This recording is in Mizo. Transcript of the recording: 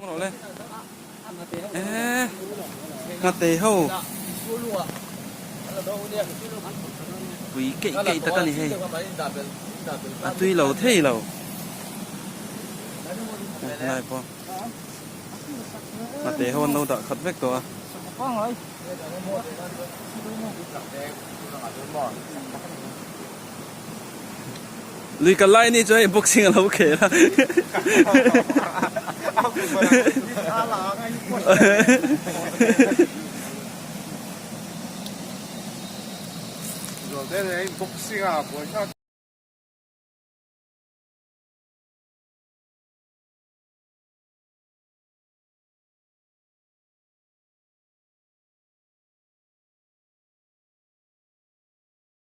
Rawh le. Eee nghate ho pui keih keih tak a ni hei a tui lo thei lo helai pawh nghate ho an lo dah khat vek tawh a. Lui kal lai ni chuan boxing a lo khel a. Boxing a buai thlak.